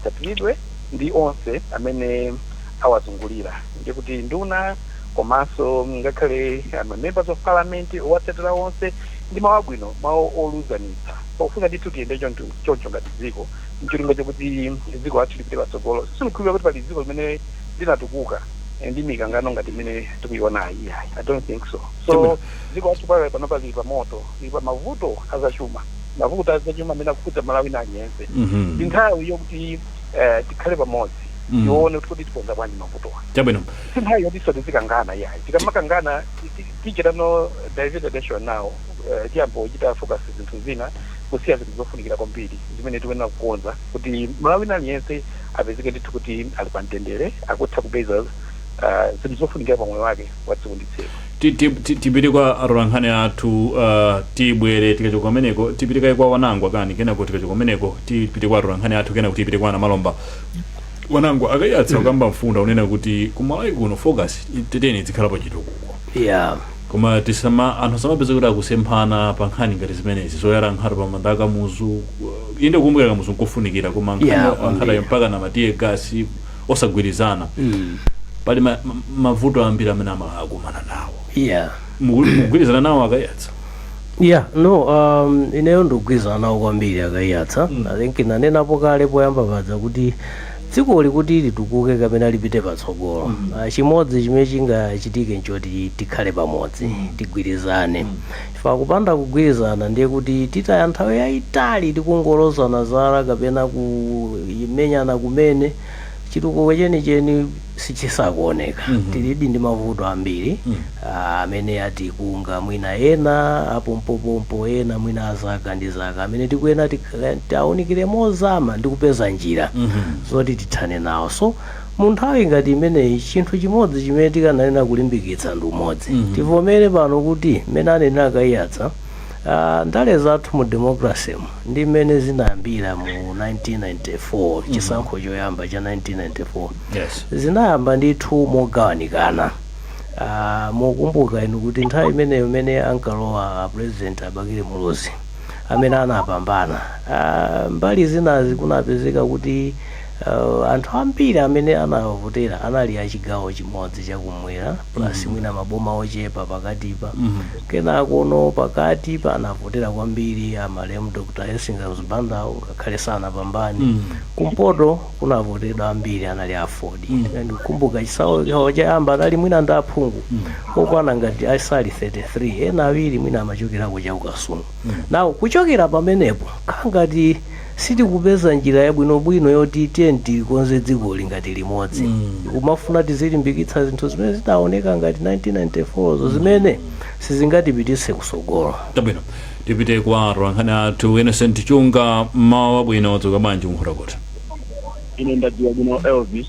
tsatiridwe ndi onse amene awazungulira, ndikuti nduna komanso ngakhale ma members of parliament owatsatira onse. Ndi mawu abwino, mawu oluzanitsa. Pofuna ndithu tiyende choncho choncho ngati dziko, ncholinga chokuti dziko lathu lipite patsogolo. Sindikhulupirira kuti pali dziko limene linatukuka ndi mikangano ngati imene tikuionayi, iyayi, I don't think so. So dziko lathu pali panopa lili pa moto, lili pa mavuto azachuma, mavuto azachuma amene akukhudza Malawi na aliyense. Ndi nthawi yokuti tikhale pamodzi, tione kuti tikonza bwanji mavutowa. Si nthawi yoti iso tizikangana, iyayi. Tikamakangana tichitano divert attention now, tiyamba kuchita focus zinthu zina, kusiya zinthu zofunikira kwambiri zimene tikuyenera kukonza kuti Malawi aliyense apezeke ndithu kuti ali pa mtendere, akutha kupeza zinthu zofunikira pa moyo wake wa tsiku ndi tsiku. Tipite kwa atolankhani athu, tibwere tikachoka kumeneko tipite kaye kwa Wanangwa kani, kenako tikachoka kumeneko tipite kwa atolankhani athu, kenako tipite kwa Anamalomba. Wanangwa, akayatsa kukamba mfunda unena kuti kumalawi kuno focus teteni izikhala pa chitukuko, koma tisama anthu asamapeza kuti akusemphana pa nkhani ngati zimenezi zoyala nkhata pa manda Akamuzu. Inde, kukumbukira Kamuzu nkofunikira, koma nkhatayo mpaka na ma tear gas osagwirizana. Pali mavuto ambiri amene amalakumana nawo. Mukugwirizana nawo akayatsa? Yeah, no, ineyo ndikugwirizana nawo kwambiri akayatsa. I think nanenapo kale poyamba paja kuti dzikoli kuti litukuke kapena lipite patsogolo, chimodzi chimene chingachitike nchoti tikhale pamodzi, tigwirizane. Chifukwa kupanda kugwirizana ndiye kuti titaya nthawi yayitali tikungolozana zala kapena kumenyana kumene. Chitukuko chenicheni sichisakuoneka. Tilidi ndi mavuto ambiri amene atikunga mwina ena apompopompo, ena mwina azaka ndi zaka, amene tikuyena tiawunikire mozama ndi kupeza njira zoti tithane nawo. So mu nthawi ngati imeneyi, chinthu chimodzi chimene tikananena kulimbikitsa ndi umodzi. Tivomere pano kuti mmene anenera Kaiyatsa, ndale zathu mu democracy mu ndi mmene zinayambira mu 1994, chisankho choyamba cha 1994, zinayamba ndithu mogawanikana. Mukumbuka inu kuti nthawi imeneyo imene ankalowa President a Bakili Muluzi amene anapambana, mbali zinazi kunapezeka kuti anthu ambiri amene anawavotera anali achigawo chimodzi chakumwera plus mwina maboma ochepa pakatipa. Kenako no pakati panavotera kwambiri amalemu Dr Hastings Bandawo, ngakhale sanapambane. Kumpoto kunavotedwa ambiri anali AFORD. Ndikukumbuka chisankho choyamba anali mwina ndi aphungu okwana ngati asali 33, ena awiri mwina amachokerako chakukasungu. Nawo kuchokera pamenepo khangati sitikupeza njira yabwinobwino yoti tiye tikonze dzikoli ngati limodzi. Kumafuna tizilimbikitsa zinthu zimene zidaoneka ngati 1994 zo, zimene sizingatipititse kusogolo. Tabwino, tipite kwa atolankhani athu. Innocent Chunga, mmawa wabwino, wadzuka bwanji kuNkhotakota? Ine ndadziwa bwino, Elvis.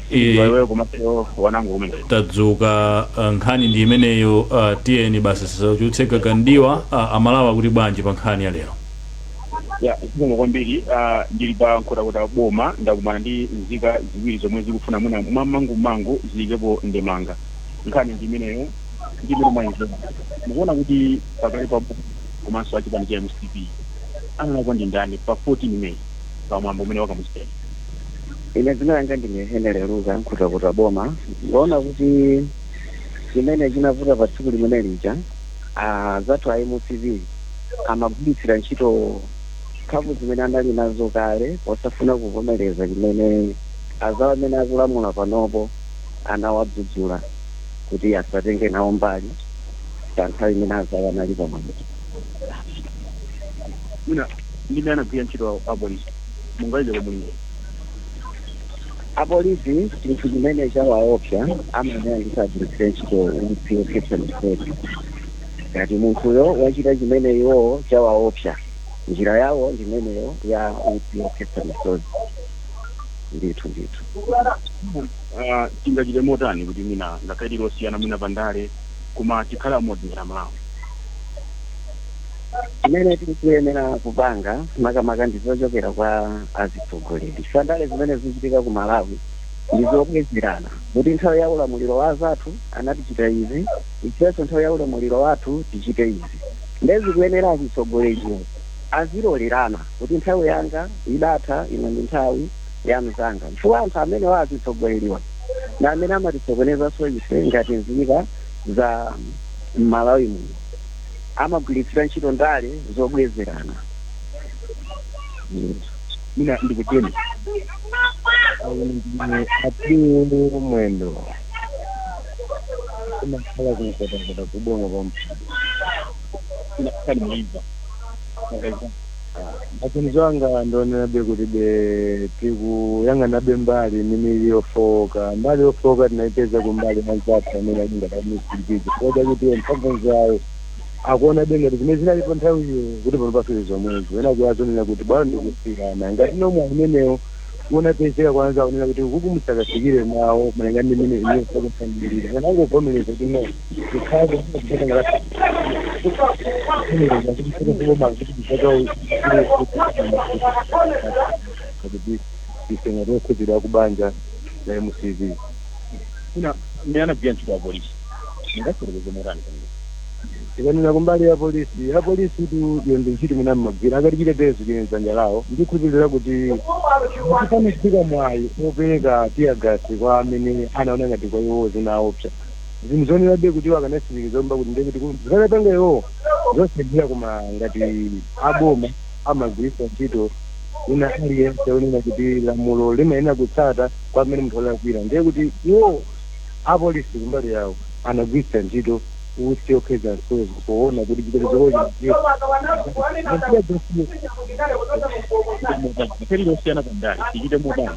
Iweyo komanso wanangu kumene? Tadzuka. Nkhani ndi imeneyo. Tiyeni basi sichautseka kandiwa. Amalawa kuti bwanji pa nkhani ya lero? Ya, zikomo kwambiri. Ndili pa Nkhotakota boma, ndakumana ndi nzika ziwiri zomwe zikufuna mwina mwamangumangu ziyikepo ndemanga. Nkhani ndi imeneyo, ndi imene mwayimvera. Mukuona kuti pakali pa komanso achipani cha MCP analakwa ndi ndani pa 14 May pamwambo umene wakamusera? Ine dzina langa ndine Henry Luka, Nkhotakota boma. Ndaona kuti chimene chinavuta pa tsiku limene lija, azathu a MCP amagwiritsira ntchito mphamvu zimene anali nazo kale posafuna kuvomereza chimene azawo amene akulamula panopo anawadzudzula kuti asatenge nawo mbali pa nthawi imene azawo anali pamwambo. Mwina ndimene anagwira ntchito apolisi, mungayike pamulingo? Apolisi, chinthu chimene chawaopsa amanena kuti agwiritsire ntchito utsi okhetsa misozi. Ngati munthuyo wachita chimene iwowo chawaopsa, njira yawo ndimeneyo ya utsi okhetsa misozi, ndithu ndithu. Tingachite motani kuti mwina ngakhale tili osiyana mwina pandale, koma tikhale amodzi ngati Amalawi? Chimene tikuyenera kupanga makamaka ndi zochokera kwa azitsogoleri. Sandale zimene zikuchitika ku Malawi ndi zobwezerana, kuti nthawi ya ulamuliro wa azathu anatichita izi, ifenso nthawi ya ulamuliro wathu tichite izi. Ndezikuyenera azitsogoleriwo azilolerana kuti nthawi yanga idatha, ino ndi nthawi ya mzanga, chifukwa anthu amene wa azitsogoleriwa na amene amatisokonezanso ife ngati nzika za Malawi muno, amagwiritsira ntchito ndale zobwezerana. Mwina ndikuteni. Atiwu Mwendo, kumakhala kuNkhotakota kuboma kwa. Kani mwaimva? Maganizo anga ndionerabe kuti be tikuyang'anabe mbali imene ili yofowoka. Mbali yofowoka tinaipeza kumbali anzathu amene ali ngati aMCP, chifukwa chakuti mphamvu zawo akuonabe ngati zimene zinalipo nthawiyo kuti pano pafike zomwezo. Ena kuyazonena kuti bwana ndikusiyana ngati nomwe amenewo unapezeka kwanza kunena kuti kuku musakafikire nawo malinga ndi imene iye sakufanirira kana angovomereza kuti no tikhale kuvomereza kuti kuboma kuti tisaka kuti ife ngati okhudzidwa kubanja la MCP. Mwina mmene anagwira ntchito apolisi, mungafotokoze motani pamene? Tikanena kumbali ya polisi, ya polisi tu iyo ndi ntchito imene amagwira akati chitetezo chili mdzanja lawo. Ndikhulupirira kuti panachitika mwayi opereka teargas kwa amene anaona ngati kwa iwowo zinaopsa, zinthu zonerabe kuti iwo akanatsimikiza kumba kuti ndekuti zikanapanga iwowo zosagwira, koma ngati aboma amagwiritsa ntchito wina aliyense onena kuti lamulo limayenera kutsata kwa amene munthu alakwira, ndiye kuti iwo apolisi kumbali yawo anagwiritsa ntchito. Utsi okheza msozi poona kuti chitetezokochi. Losiyana pandale tichite motani?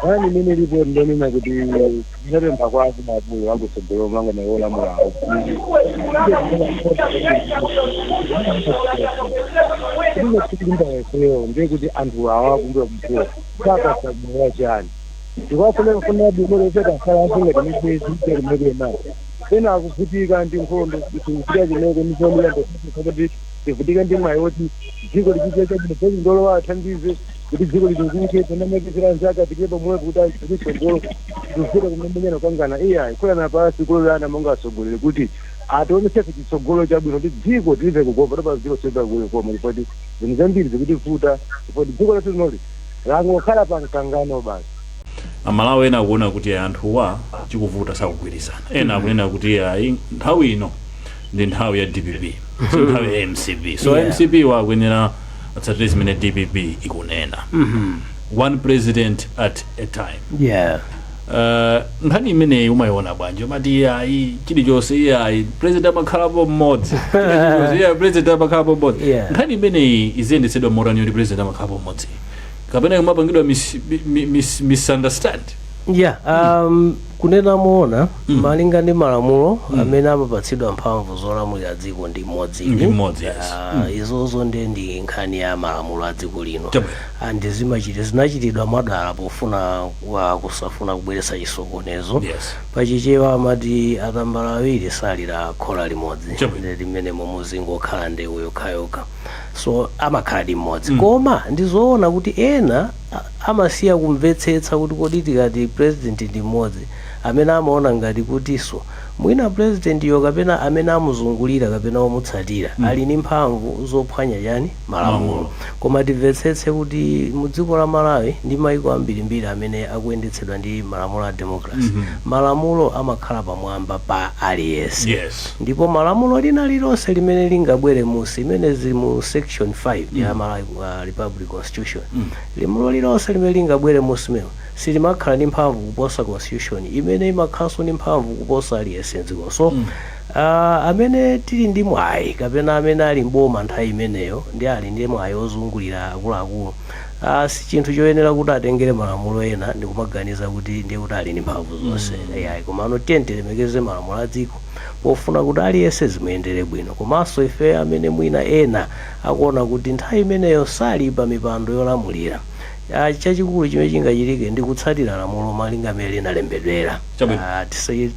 Nkhani imene ilipo ndonena kuti ndinapempha kwa akuluakulu akutsogolo manga naye olamulawo kulimbayeseyo, ndiye kuti anthu awa kumbuyo kumbuyo sakasamuya chani ndikwafuneka kufuna bwino lopeta asala asinga timibwezi kumekena ena akuvutika ndi nkhondo, tikuvutika chimene ndikuti tivutika ndi mwayi woti dziko lichite chabwino, ndolowa athandize kuti dziko litukuke, tinamekesera nzaka tike pamwepo kuti achitsogolo tuvute kumamenyana kukangana. Iyayi, kulana pasi, kulolana monga atsogoleri kuti ationesefe chitsogolo chabwino kuti dziko tilive kukoma topa dziko soipa kukoma, chifukwa zinthu zambiri zikutivuta chifukwa dziko lathu linoli langokhala pa mkangano basi. Amalawi ena akuona kuti anthuwa chikuvuta sakugwirizana. Ena akunena kuti ayi, nthawi ino ndi nthawi ya DPP, si nthawi ya MCP, so MCP wakuyenera atsatire zimene DPP ikunena, one president at a time. Nkhani imeneyi umayiona bwanji? Umati iyayi, chilichonse iyayi, president amakhalapo mmodzi, chilichonse iyayi, president amakhalapo mmodzi. Nkhani imeneyi iziyendetsedwa motani yoti president amakhalapo mmodzi, kapena imapangidwa misunderstand? Yeah, kunena moona, malinga ndi malamulo, amene amapatsidwa mphamvu zolamulira dziko ndi mmodzi. Ndi mmodzi, yes. Izozo ndiye ndi nkhani ya malamulo a dziko lino. Chabwino. And zinachitidwa mwadala pofuna kusafuna kubweretsa chisokonezo. Pachichewa amati atambala awiri salira khola limodzi. Chabwino. Ndi limene muzingokhala ndewu yokhayokha, so amakhala ndi mmodzi. Koma ndizoona kuti ena amasiya kumvetsetsa kuti kodi tikati president ndi mmodzi, amene amaona ngati kutinso mwina president yo kapena amene amuzungulira kapena omutsatira ali ndi mphamvu zophwanya chani? Malamulo. Malamulo. Koma timvetsetse kuti mu dziko la Malawi ndi maiko ambirimbiri amene akuyendetsedwa ndi malamulo a democracy, malamulo amakhala pamwamba pa aliyense. Ndipo malamulo lina lilonse limene lingabwere musi imene zili mu section 5 ya Malawi Republic Constitution, lamulo lilonse limene lingabwere musi memo silimakhala ndi mphamvu kuposa constitution imene imakhalanso ndi mphamvu kuposa aliyense mdziko. So amene tili ndi mwayi kapena amene ali mboma nthawi imeneyo ndi ali ndi mwayi ozungulira akuluakulu, si chinthu choyenera kuti atengere malamulo ena ndikumaganiza kuti ndiye kuti ali ndi mphamvu zonse. Yayi, komano tiye tilemekeze malamulo a dziko pofuna kuti aliyense zimuyendere bwino. Komanso ife amene mwina ena akuona kuti nthawi imeneyo sali pa mipando yolamulira, chachikulu chimene chingachitike ndi kutsatira lamulo malinga amene linalembedwera. Chabwino.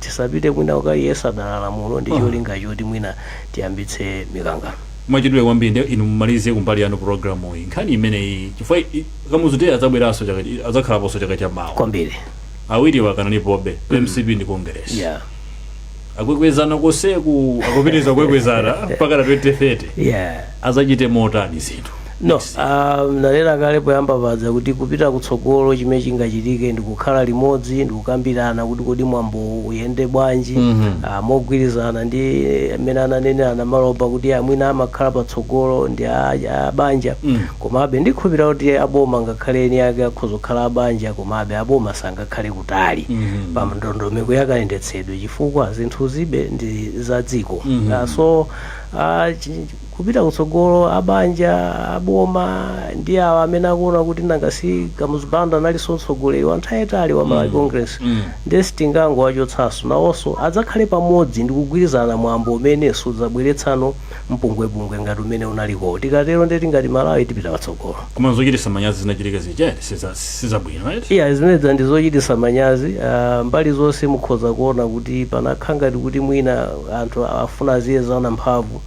Tisapite mwina ukaliyesa dala lamulo ndi cholinga choti mwina tiyambitse mikangano. Mwachidule kwambiri, ndi inu mumalize kumbali yanu programu iyi, nkhani imeneyi, chifukwa Kamuzu Day adzabweranso chaka, adzakhalaponso chaka chamawa. Kwambiri. Awiri akanalipobe, MCP ndi Congress, akwekwezana koseku, akupitiriza kukwekwezana mpaka na 2030. Azachite motani zinthu? No, nanena kale poyamba paja kuti kupita kutsogolo chimene chingachitike ndi kukhala limodzi ndi kukambirana kuti kodi mwambo uyende bwanji, mogwirizana ndi amene ananenera Namalomba kuti amwina amakhala patsogolo ndi abanja. Komabe ndikhulupirira kuti aboma, ngakhale eni ake akhoza kukhala abanja, komabe aboma sangakhale kutali pa ndondomeko yakayendetsedwe, chifukwa zinthu zibe ndi za dziko. So kupita kutsogolo, abanja, aboma ndi awa amene akuona kuti nanga si Kamuzu Banda analinso mtsogoleri wa nthawi yayitali wa Malawi Congress, ndiye sitingangowachotsanso, nawonso adzakhale pamodzi ndi kugwirizana mwambo umene sudzabweretsano mpungwepungwe ngati umene unaliko. Tikatero ndiye tingati Malawi tipita patsogolo. Koma zochititsa manyazi zinachitika zija sizabwino, right? Iya, zimenezi ndi zochititsa manyazi. Mbali zonse mukhoza kuona kuti panakhala ngati kuti mwina anthu afuna aziyezana mphamvu,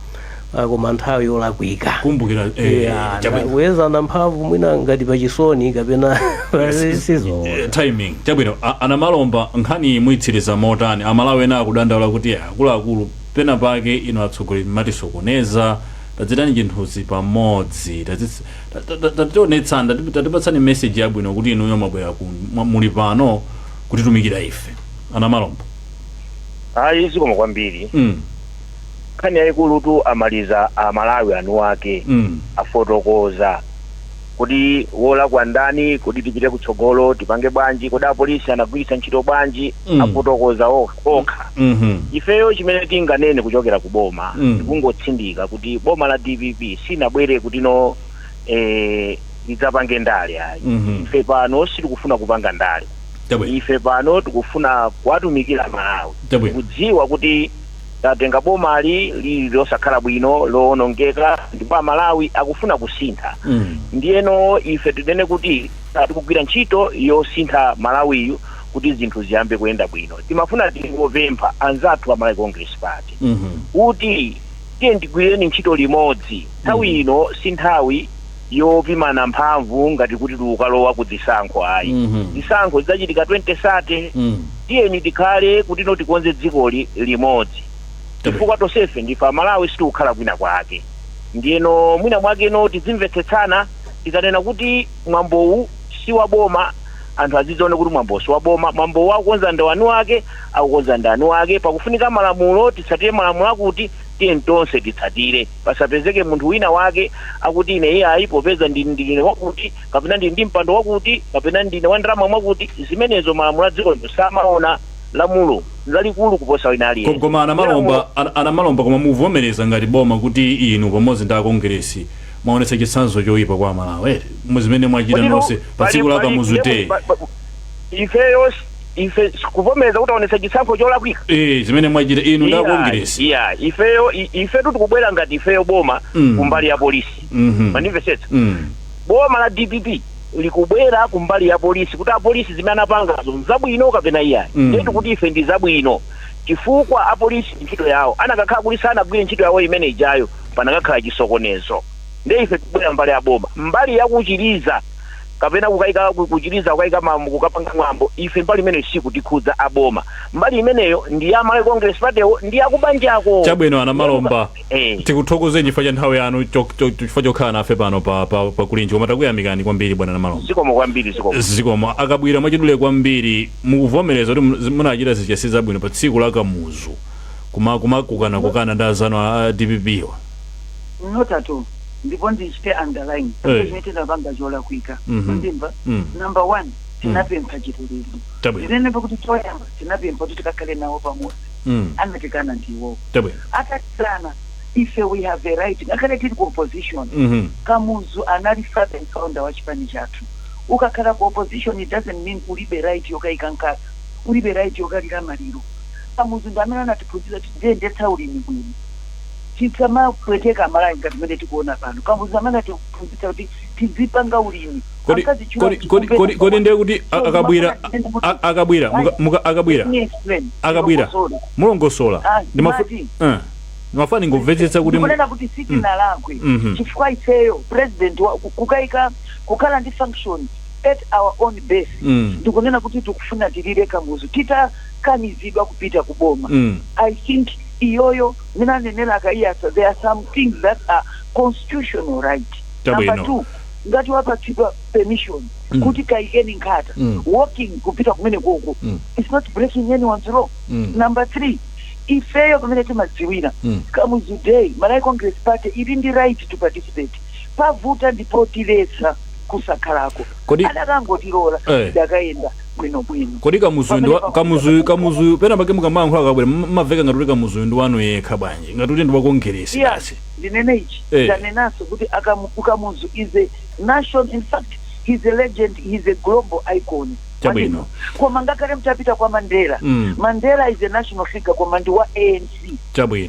koma nthawi yolakwika. Kumbukira Yeah, chabwino. Kuyezana mphamvu mwina ngati pachisoni kapena sizo. Timing. Chabwino. Anamalomba, nkhani muyitsiriza motani? Amalawi ena akudandaula kuti akuluakulu, pena pake inu atsogoleri mmatisokoneza, tadzitani chinthuzi pamodzi, tationetsani, tatipatsani message yabwino kuti inuyo mwabwera muli pano kutitumikira ife. Anamalomba. Ayi, zikomo kwambiri. Nkhani yayikulutu amaliza Amalawi anu ake, afotokoza. Kuti wolakwa ndani? Kuti tipite kutsogolo tipange bwanji? Kodi apolisi anagwiritsa ntchito bwanji? Afotokoza okha. Ifeyo chimene tinganene kuchokera ku boma, tikungotsindika kuti boma la DPP sinabwere kuti no lidzapange ndale ayi. Ife pano sitikufuna kupanga ndale. Ife pano tikufuna kuwatumikira Malawi. Kudziwa kuti tatenga bomali lili losakhala bwino, lowonongeka, ndipo Amalawi akufuna kusintha. Ndiyeno ife tinene kuti tikugwira ntchito yosintha Malawiyu kuti zinthu ziyambe kuyenda bwino. Timafuna tingopempha anzathu a Malawi Congress Party kuti tiye tigwireni ntchito limodzi. Nthawi ino si nthawi yopimana mphamvu ngati kuti tikukalowa ku zisankho ayi. Zisankho zidzachitika 2030. Tiyeni tikhale kuti no tikonze dzikoli limodzi, chifukwa tonsefe ndife Amalawi, sitikukhala kwina kwake. Ndiyeno mwina mwakeno tizimvetsetsana. Tikanena kuti mwambowu si wa boma, anthu azidzione kuti mwambowu si wa boma, mwambowu akukonza ndani wake, akukonza ndani wake. Pakufunika malamulo, titsatire malamulo akuti tiye tonse titsatire, pasapezeke munthu wina wake akuti ine iyayi, popeza ndine wakuti, kapena ndili ndi mpando wakuti, kapena ndine wa ndalama mwakuti. Zimenezo malamulo a dziko lino samaona. Lamulo lalikulu kuposa wina aliyense. Koma anamalomba, anamalomba, koma muvomereza ngati boma kuti inu pamodzi ndi akongeresi mwaonetsa chitsanzo choyipa kwa Amalawi ere muzimene mwachita nonse pa tsiku la Kamuzu Day? Ifeyo ife kuvomereza kuti aonetsa chisankho cholakwika? Zimene mwachita inu ndi akongeresi. Iya, ifeyo ifetu tikubwera ngati ifeyo boma kumbali ya polisi. Mandimvetsetsa? Boma la DPP likubwera kumbali ya polisi kuti apolisi zimene anapangazo nzabwino kapena iyayi. Ndetu kuti ife ndi zabwino, chifukwa apolisi ntchito yawo, anakakhala kuti sanagwire ntchito yawo imene ijayo, panakakhala chisokonezo. Nde ife tikubwera mbali ya boma, mbali yakuchiriza kapena kukayika kuchiriza, kukayika mambo, kukapanga mwambo, ife mbali imeneyo sikutikhudza aboma. Mbali imeneyo ndi ya Malawi Congress Party ndi yakubanjako. Chabwino, anamalomba. Tikuthokozeni chifukwa cha nthawi yanu, chifukwa chokhala nafe pano pa Kulinji, koma takuyamikani kwambiri, bwana Namalomba. Zikomo kwambiri, zikomo. Zikomo. Akabwira, mwachidule kwambiri, mukuvomereza kuti munachita zija zabwino pa tsiku la Kamuzu, kuma kukana kukana ndi azanu a DPP wa? Not at all. Ndipo ndichite underline chimene tinapanga cholakwika. Ndimva. Number one, tinapempha chitetezo. Ndinenepo kuti choyamba tinapempha kuti tikakhale nawo pamodzi. Anatikana ndiwo. Atatikana, ife we have a right ngakhale tili ku opposition. Kamuzu anali father and founder wa chipani chathu. Ukakhala ku opposition, it doesn't mean ulibe right yokayika nkhata, ulibe right yokalira maliro. Kamuzu ndi amene anatiphunzitsa kuti tiziyendetsa ulimi bwino, tisamapweteka Amalawi ngati mmene tikuona pano. Kamuzu amene anatiphunzitsa kuti tizipanga ulimi. Kodi ndiye kuti akabwira, akabwira, akabwira, akabwira, mulongosola. Ndimafuna ngomvetsetsa kuti Ndikunena kuti sitinalakwe, chifukwa ifeyo president kukayika kukhala ndi function at our own base, ndikunena kuti tikufuna tilire Kamuzu titakanizidwa kupita kuboma. I think iyoyo minanenera akaiyasa, there are some things that are constitutional right. Number two, ngati wapatsidwa permission kuti kayikeni nkhata, walking kupita kumene koko, it's not breaking anyone's law. Number three, ifeyo pamene timadziwira Kamuzu Day, Malawi Congress Party ili ndi right to participate. Pavuta ndipo tiletsa kusakhalako. Adakangotilola, tidakayenda bwinobwino. Kodi Kamuzu ndi Kamuzu, Kamuzu pena pake mukamayankhula kabwera mmaveka ngati kuti Kamuzu ndi wanu yekha bwanji, ngati kuti ndi wa Kongeresi? Basi. Ndinene ichi. Ndanenanso kuti Kamuzu is a nation. In fact, he's a legend, he's a global icon. Koma ngakhale mtapita kwa Mandela, Mandela is a national figure, koma ndi wa ANC.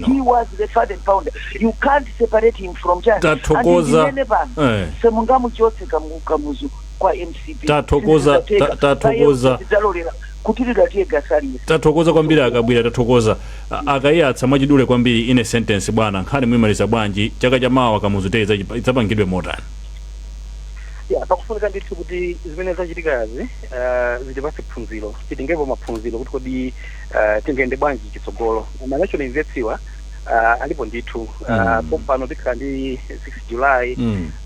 He was the father and founder. You can't separate him from China. Tathokoza. Ndinene pano, semungamuchotse Kamuzu kwa MCP. Tathokoza, tathokoza. Tidzalolera kutilidwa tiye gasalire. Tathokoza kwambiri, akabwira, tathokoza. Akayatsa, mwachidule kwambiri, in a sentence, bwana, nkhani muyimaliza bwanji? Chaka chamawa Kamuzu Day idzapangidwe motani? Ya, pakufunika ndithu kuti zimene zachitikazi zitipatse phunziro, titingepo maphunziro kuti kodi tingayende bwanji chitsogolo. Ma national events wa alipo ndithu. Pompano tikhala ndi 6 July.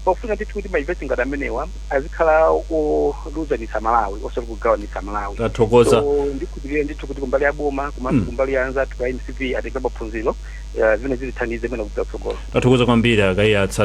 Pakufunika ndithu kuti ma events ngati amenewa azikhala oluzanitsa Malawi, osati kugawanitsa Malawi. Tathokoza. So ndikhulupirira ndithu kuti kumbali ya boma komanso kumbali ya anzathu a MCP atenga maphunziro zimene zitithandize mwina kupita kutsogolo. Tathokoza kwambiri, akayatsa.